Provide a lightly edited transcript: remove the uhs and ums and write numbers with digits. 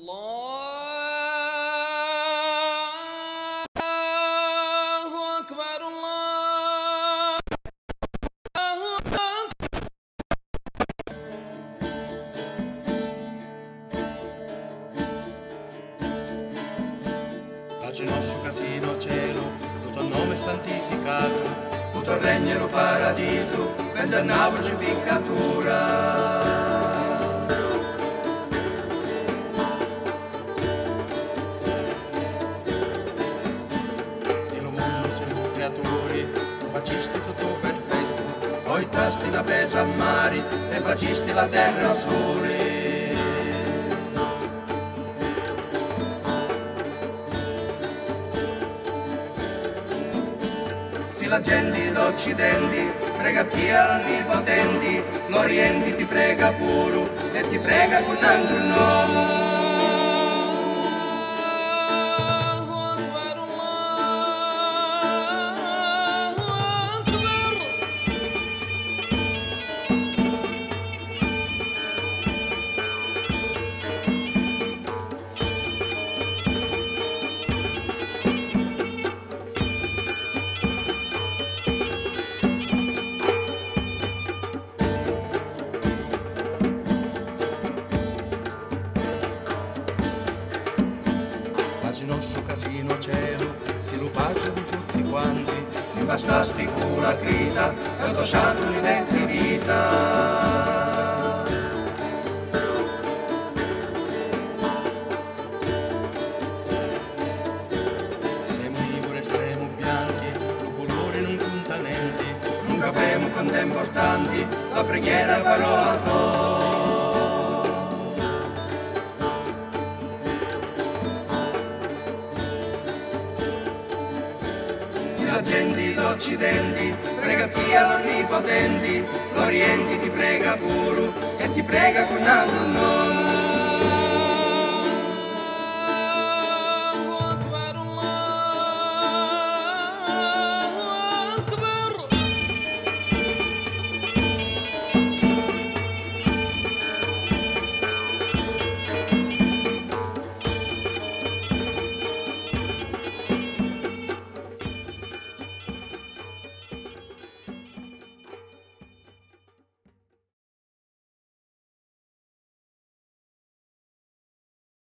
الله أكبر الله أكبر. Pace nostro casino cielo, lo tuo nome santificato, il tuo regno e lo paradiso, pensa a voce piccatura. E lo mondo sei lo creatore, lo facisti tutto perfetto, poi tasti la peggio a mari e facisti la terra al sole. Se la gente d'Occidente prega ti all'Onnipotente, l'Oriente ti prega pure e ti prega con altro nome. الله أكبر الله أكبر. Pace nostro casino cielo, si lo pace di tutti quanti, impastasti con la grida, e docciato li detti vita. Siamo ivore e siamo bianchi, lo colore non conta niente, non capiamo quanto è importante la preghiera e parola tua. Se la gente d'Occidente prega ti all'Onnipotente, l'Oriente ti prega pure e ti prega con altro nome.